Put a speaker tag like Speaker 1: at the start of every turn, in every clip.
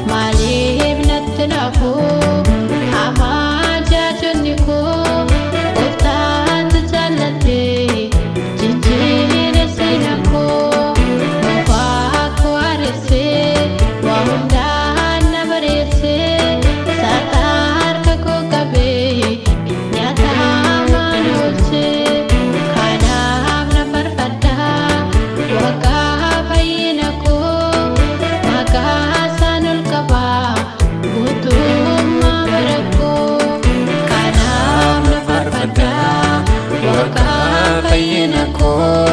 Speaker 1: Maaliif natti nafuu hamaa jaajonni koo gooftaatu jaallatee jijjiire seena koo mukaa koo areessee waa hundaa na bareessee saataa harka koo qabee nyaata hamaan oolchee kanaaf na farfadhaa Waaqaa fayyina koo maqaa isaan ol qabaa guutummaa bara koo kanaaf na farfadhaa Waaqaa fayyina koo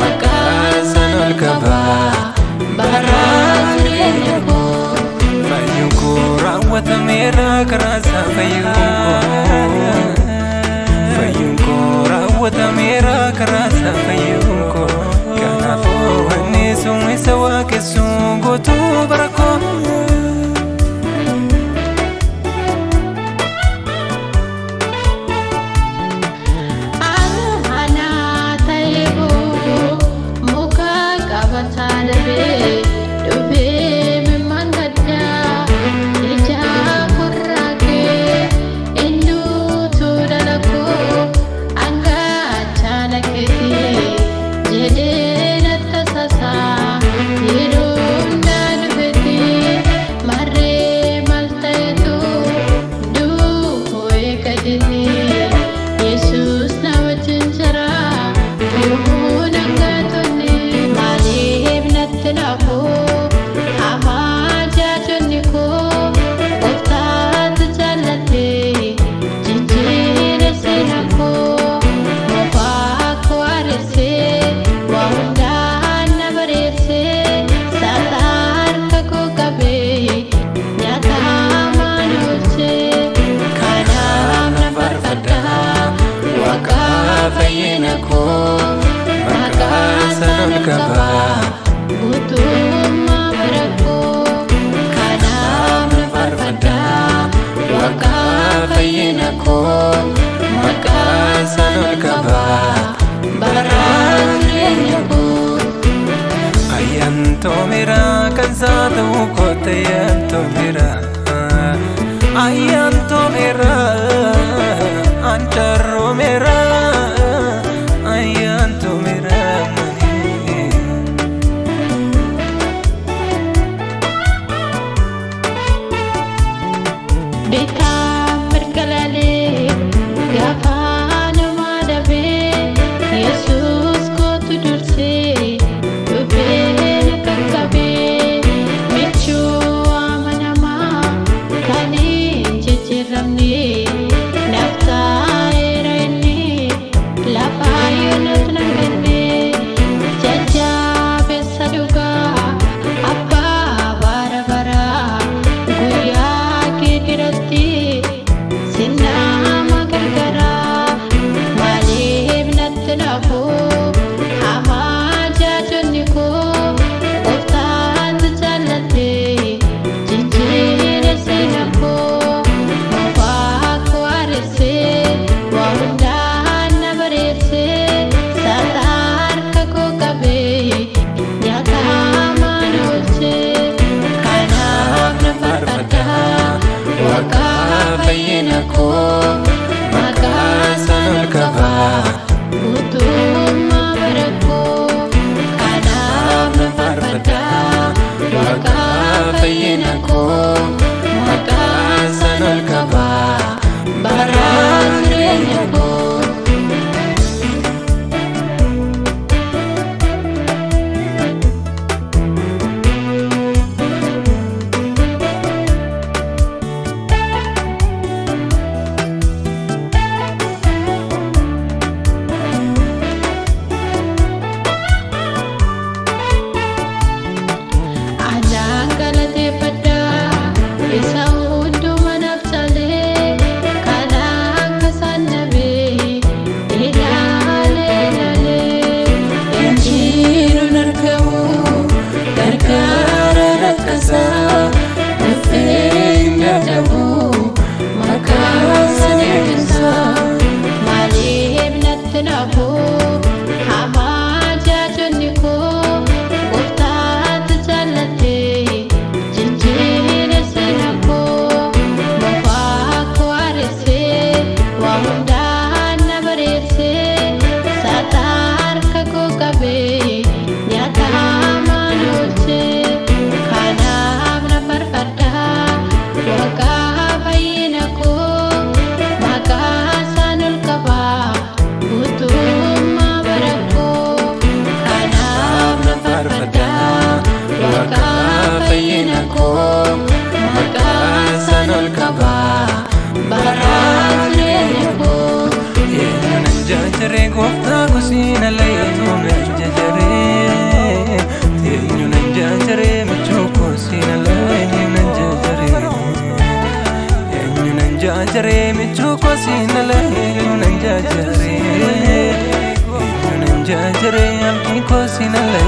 Speaker 1: maqaa isaan ol qabaa bara jireenya koo.
Speaker 2: Fayyuun koo raawwatameera karaa isaa fayyuun koo. Fayyuun koo raawwatameera karaa isaa fayyuun koo. Kanaafuu wanni sun isa waaqessu guutuu bara koo.
Speaker 1: Ana ta'eebu muka qabataa dhabee dhufee mimmaan gaddaa ija gurraakee eenyutu dhala koo angachaa lakeetii jedhee natti tasaasa yeroo hundaa dhufeeti marree maal ta'etu du'uu eeggateeti. Yesus na wajjin jira yommuu nangatonni maaliif natti nafuu hamaa jaajonni koo gooftaatu jaallatee jijjiire seena koo mukaa koo areessee waa hundaa na bareessee saataa harka koo qabee nyaata hamaan oolchee kanaaf na farfadhaa Waaqaa
Speaker 2: Fayyina koo maqaa isaan ol qabaa.
Speaker 1: Guutummaa bara koo kanaaf na farfadhaa
Speaker 2: Waaqaa fayyina koo maqaa isaan ol qabaa.
Speaker 1: Bara jireenya koo.
Speaker 2: Ayyaantoomira kan isaa ta'uu koote ayyaantoomira. Ayyaantoomira ancarroomira ayyaantoomira manii.
Speaker 1: Beekaa mirga laalee gaafa nama dhabee Yesuus kootu dursee dhufee na qaqqabee michuu amanamaa kan hin jijjiiramne naaf taa'eera inni lafa yoonatu nan ganne jajjabeessa dhugaa abbaa bara baraa guyyaa gidiratti sinama gargaaraa maaliif natti nafuu hamaa jaajonni koo gooftaatu jaallatee jijjiire seena koo mukaa koo areessee waa hundaa na bareessee.
Speaker 2: siin ala eenyu nan jajaree? Eenyu nan jajaree michuu koo siin ala eenyu nan jajaree? Eenyu nan jajaree michuu koo siin ala eenyu nan jajaree? Eenyu nan jajaree abdii koo siin ala